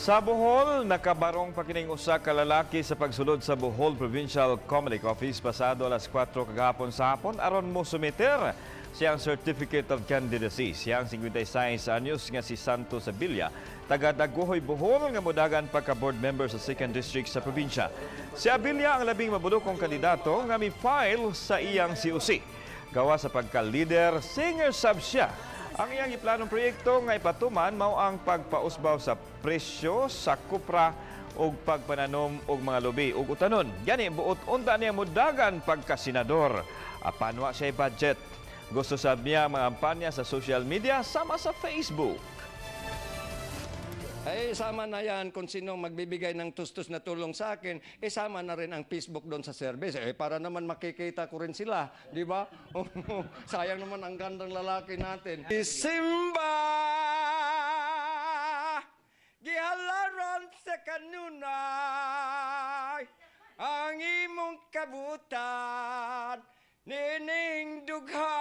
Sa Bohol, nakabarong pa kining usa ka lalaki sa pagsulod sa Bohol Provincial Comelec Office pasado alas 4 kagahapon sa hapon aron mo sumiter siyang Certificate of Candidacy. Siyang 56 anyos nga si Santo Sevilla, taga Dagohoy, Bohol, nga modagan pagka board member sa 2nd District sa probinsya. Si Abilla ang labing mabulukong kandidato nga mi-file sa iyang COC. Gawa sa pagka-leader, singer sab siya. Ang iyang iplanong proyekto nga ipatuman mao ang pagpausbaw sa presyo sa kopra ug pagpananom og mga lubi ug utanon. Gani buot unta niya mudagan pagka-senador. Apan wa siya budget. Gusto sab niya mga kampanya sa social media sama sa Facebook. Ay, sama na yan kung sino magbibigay ng tustos na tulong sa akin, eh sama na rin ang Facebook doon sa service. Eh, para naman makikita ko rin sila, di ba? Sayang naman ang gandang lalaki natin. Simba! Gihalaran sa kanunay ang imong kabutan nining dughan.